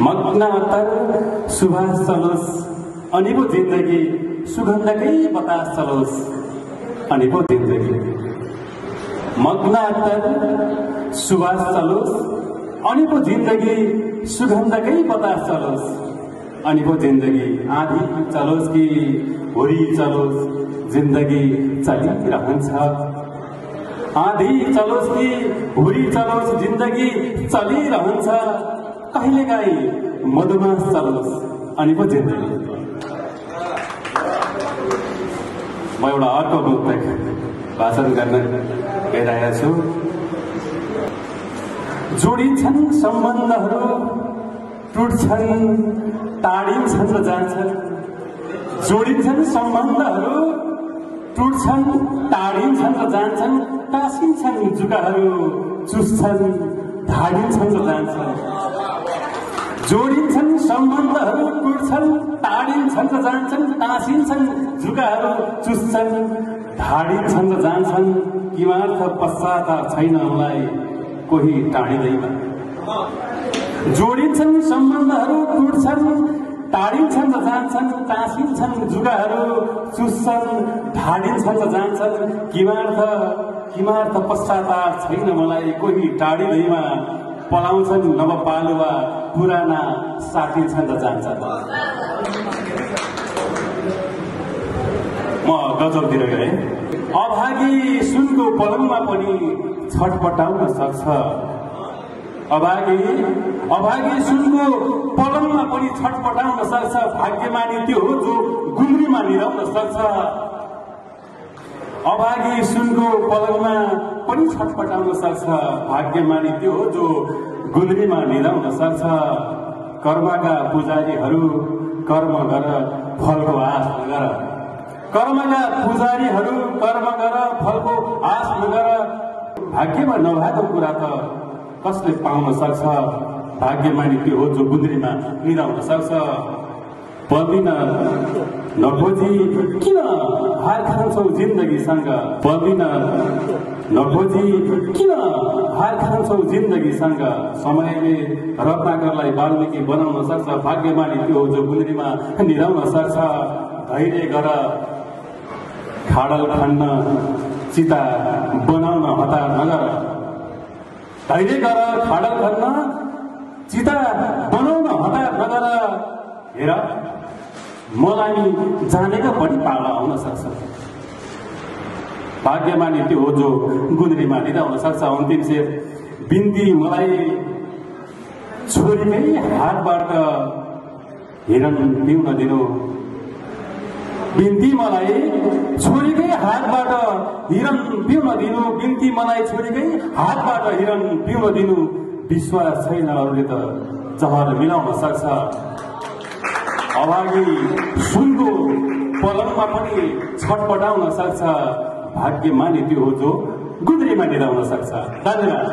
मग्नातर सुभाष चलोस् अनि पो जिन्दगी सुगन्धकै बतास चलोस् अनि पो जिन्दगी मग्नातर सुभाष चलोस् अनि पो जिन्दगी सुगन्धकै बतास चलोस् अनि पो जिन्दगी आधी चलोस् कि हुरी चलोस् जिन्दगी चलिरहन्छ आधी चलोस् कि हुरी चलोस् जिन्दगी चलिरहन्छ कहिलेकाहीँ मधुमास चलोस् अनि पो जिन्दगी। म एउटा अर्को मुक्तक भाषण गर्न गइरहेको छु। जोडिन्छन् सम्बन्धहरू टुट्छन् टाढिन्छन् र जान्छन् जोडिन्छन् सम्बन्धहरू टुट्छन् टाढिन्छन् र जान्छन् टाँसिन्छन् जुकाहरू चुस्छन् ढाडिन्छन् र जान्छन् जोडिन्छन् सम्बन्धहरू टुट्छन् टाढिन्छन् र जान्छन् टाँसिन्छन् जुकाहरू चुस्छन् ढाडिन्छन् र जान्छन् किमार्थ पश्चाताप छैन मलाई कोही टाढिँदैमा जोडिन्छन् सम्बन्धहरू टुट्छन् टाढिन्छन् र जान्छन् टाँसिन्छन् जुगाहरू चुस्छन् ढाडिन्छन् र जान्छन् किमार्थ पश्चाताप छैन मलाई कोही टाढिँदैमा पलाउँछन् नवपालुवा पुराना साटिन्छन् र जान्छन्। म गजलतिर गएँ। अभागी सुनको पलङमा पनि छटपटाउन सक्छ अभागी सुनको पलङमा पनि छटपटाउन सक्छ भाग्यमानी त्यो हो जो गुन्द्रीमा निदाउन सक्छ अभागी सुनको पलङमा पनि छटपटाउन सक्छ भाग्यमानी त्यो हो जो गुन्द्रीमा निदाउन सक्छ कर्मका पुजारीहरू कर्म गर फलको आश नगर कर्मका पुजारीहरू कर्म गर फलको आश नगर भाग्यमा नभएको कुरा त कसले पाउन सक्छ भाग्यमानी त्यो हो जो गुन्द्रीमा निदाउन सक्छ पल्दिन नखोजी किन हार खान्छौ जिन्दगीसँग पल्दिन नखोजी किन हार खान्छौ जिन्दगीसँग समयले रत्नाकरलाई वाल्मीकि बनाउन सक्छ भाग्यमानी त्यो हो जो गुन्द्रीमा निदाउन सक्छ धैर्य गर खाडल खन्न चिता बनाउन हतार नगर धैर्य गर खाडल खन्न चिता बनाउन हतार नगर हेर मलाई जानेको पनि पाला आउन सक्छ भाग्यमानी त्यो हो जो गुन्द्रीमा निदाउन सक्छ। अन्तिम शेर बिन्ती मलाई छोरीकै हातबाट हिरण पिउन दिनु बिन्ती मलाई छोरीकै हातबाट हिरण पिउन दिनु बिन्ती मलाई छोरीकै हातबाट हिरण पिउन दिनु विश्वास छैन अरूले त जहर मिलाउन सक्छ अभागी सुनको पलङमा पनि छटपटाउन सक्छ भाग्यमानी त्यो हो जो गुन्द्रीमा निदाउन सक्छ। धन्यवाद।